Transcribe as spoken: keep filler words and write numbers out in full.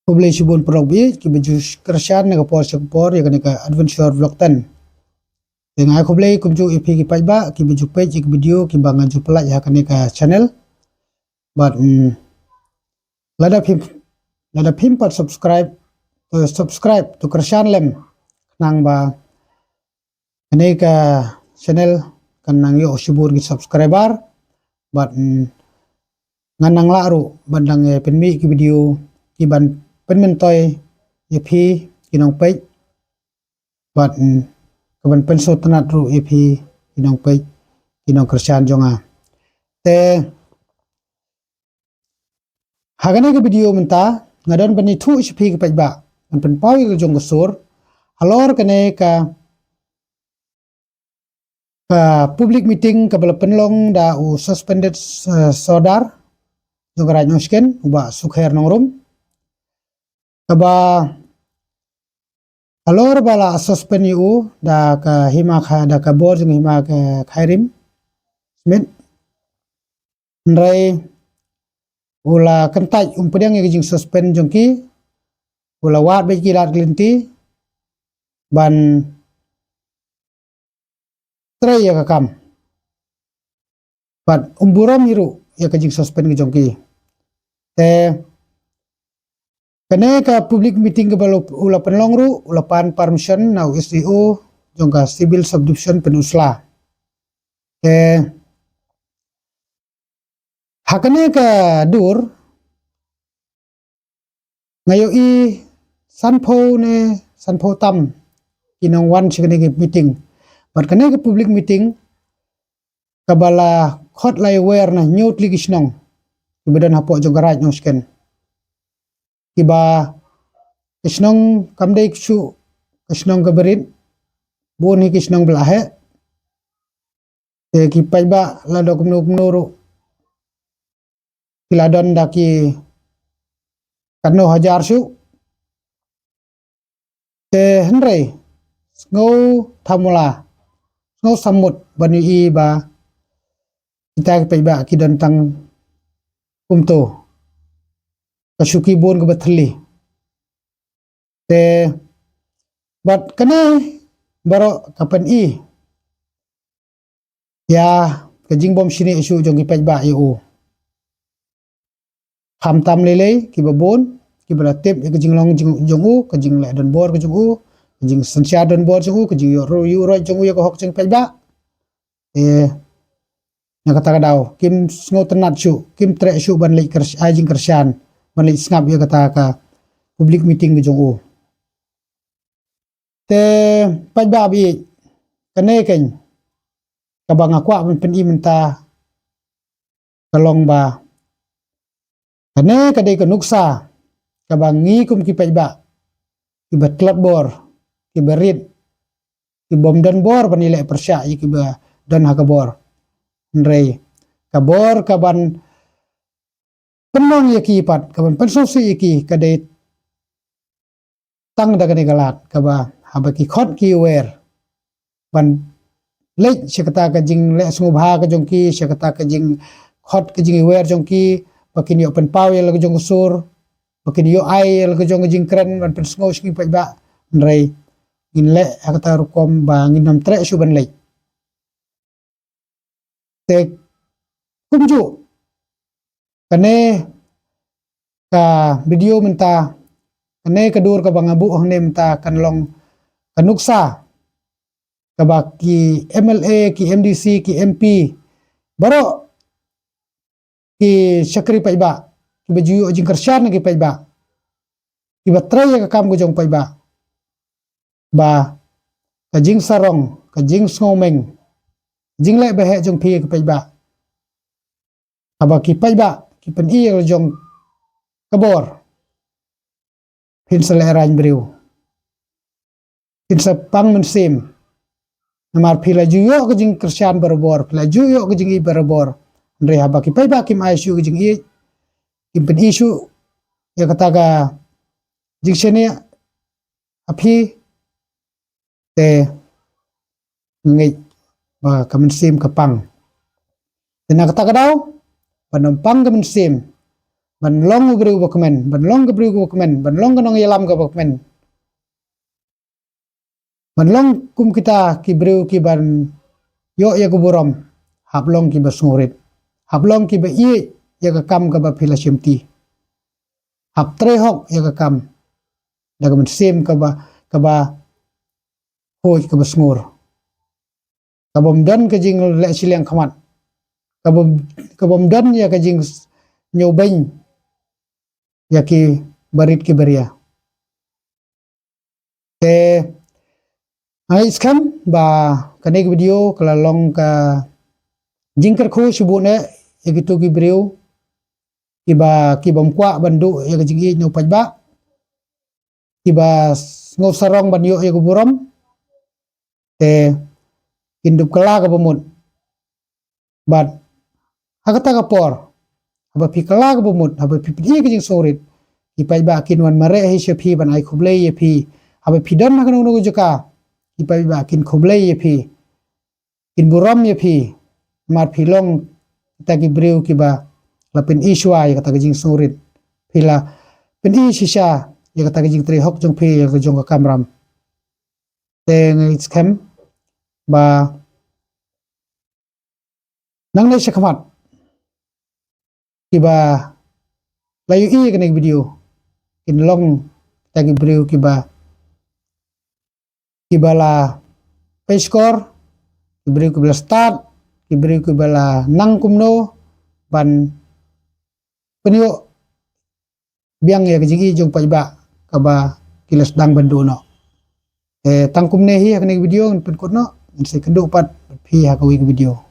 Khublei shibun paralok baieit kiba ju kyrshan na ka por sha ka por ïa kane ka Adventure Vlog ten. Te nga ai khublei kumjuh ïa phi ki paidbah kiba ju peit ïa ki video kiba nga ju pyllait ha kane ka channel. Bad, mm, lada phim, lada phim pat subscribe, to subscribe, to kyrshan lem, khnang ba kane ka channel kan nang ïoh shibun ki subscriber. Bad, mm, ngan nang lah ruh ban nang, eh, pynmih ki video kiban pynmyntoi ïa phi ki nongpeit. Bad, mm, kaban pynsngewtynnat ruh ïa phi ki nongpeit, ki nongkyrshan jong nga. Te ha kane ka video mynta nga don ban ïathuh sha phi ki paidbah, ban pynpaw ïa ka jong ka sur halor kane ka, ka public meeting kaba la pynlong da u suspended, eh, sordar jong ka Raid Nongshken, u Bah Sukher Nongrum. Kaba halor ba la suspend ïa u da ka hima kha, da ka bor jong hima ka Khairim Smit. Hynrei u la kyntait, um pdiang ïa ka jingsuspend jong ki, u la wad beit ki lad ki lynti ban trei ïa ka kam. Bad um burom hi ruh ïa ka jingsuspend ka jong ki. Te kane ka public meeting kaba u la pynlong ruh u la pan permission na u S D O jong ka Civil Subdivision Pynursla. Te ha kane ka dur nga ïohi sanphew ne sanphew tam ki nongwan sha kane ka meeting. Bad kane ka public meeting kaba la khot la ïawer na hynñiew tylli ki shnong kiba don hapoh jong ka Raid Nongshken, kiba ka shnong kam dei shuh ka shnong kaba rit, bun hi ki shnong ba la heh. Te ki paidbah la dei kumno kumno ruh ki la don da ki katno hajar shuh. Te hynrei sngew thamula, sngew sammut ban ïohi ba kita ki paidbah ki don tang kumto, ka shuki bun kaba thylli. Te bad kane baroh ka pyni ïa ka jingbymshaniah shuh jong ki paidbah ïa u. Khamtam lei lei kiba bun kiba la tip ïa ka jinglong jong, jong u, ka jingleh donbor ka jong u, ka jingsynshar donbor jong u, ka jingïoh ru-, ïoh roit jong u ïa ka hok jong ki paidbah. Eh, na kata ka daw kim sngewtynnat shuh, kim treh shuh ban leit kyr-, ai jingkyrshan, ban leit sngap ïa kata ka public meeting ka jong u. Te paidbah baieit, kane keiñ kaba nga kwah ban pyni mynta ka long ba kane ka dei ka nuksa kaba ngi kum ki paidbah kiba tlot bor, kiba rit, kibym don bor ban ïaleh pyrshah ïa kiba don ha ka bor. Hynrei ka bor kaban pynlong ïa ki pat, kaban pynsngewsih ïa ki ka dei tang da kane ka lad kaba haba ki khot ki wer ban leit sha kata ka jingleh sngewbha ka jong ki, sha kata ka jingkhot ka jingwer jong ki, ba kin ïoh pynpaw ïa la ka jong ka sur, ba kin ïoh ai ïa la ka jong ka jingkren ban pynsngew sha ki paidbah. Hynrei ngin leh ha kata rukom ba ngin ym treh shuh ban leit. Te kumjuh kane ka video mynta, kane ka dur kaba nga buh hangne mynta kan long ka nuksa kaba ki M L A, ki M D C, ki M P, baroh ki shakri paidbah kiba ju ïoh jingkyrshan na ki paidbah, kiba trei ïa ka kam ka jong paidbah, ba ka jingsarong, ka jingsngewmeng, jingleh baheh jong phi ïa ki paidbah, haba ki paidbah ki pyni ïa la jong ka bor, phin sa lehraiñ briew, phin sa pang mynsiem. Namar phi la ju ïoh ka jingkyrshan barabor, phi la ju ïoh ka jingïeit barabor. Hynrei haba ki paidbah kim ai shuh ka jingïeit, kim pyni shuh ïa kata ka jingshaniah ha phi, te ngeit ba ka mynsiem ka pang. Te na kata ka daw, ban ym pang ka mynsiem, ban long u briew ba kmen, ban long ka briew ba kmen, ban long ka nongïalam kaba kmen. Ban long kum kita ki briew ki ban ïoh ïa ka burom, hap long kiba sngewrit, hap long kiba ïeit ïa ka kam kaba phi la shimti, hap trei hok ïa ka kam da ka mynsiem kaba, kaba khuid, kaba sngur, kabym don ka jingleh shiliang khmat, kabym, kabym don ïa ka jingñiewbeiñ ïa ki barit ki baria. Te nga ngeit skhem ba kane ka video ka la long ka jingkyrkhu shibun eh ïa kito ki briew kiba, kibym kwah ban duh ïa ka jingïeit na u paidbah, kiba sngewsarong ban ïoh ïa ka burom, te kin dup kylla kaba mut. Bad ha kata ka por, haba phi kylla kaba mut, haba phi pyni ka jingsngewrit, ki paidbah kin wan mareh hi sha phi ban ai khublei ïa phi. Haba phi don ha kano kano ka jaka, ki paidbah kin khublei ïa phi, kin burom ïa phi, namar phi long kita ki briew kiba la pyni shuwa ïa kata ka jingsngewrit, phi la pyni shisha ïa kata ka jingtrei hok jong phi ïa ka jong ka kamram. Te nga ngeit skhem ba nangne shakhmat kiba la ïohi ïa kane ka video kin long kita ki briew kiba, kiba la pyrshah, ki briew kiba la stad, ki briew kiba la nang kumno ban pynïoh biang ïa ka jingïeit jong paidbah kaba ki la sdang ban duh noh. Eh, tang kumne hi ha kane ka video, ngan pynkut noh, ngan sa ïakynduh pat bad phi ha kawei ka video.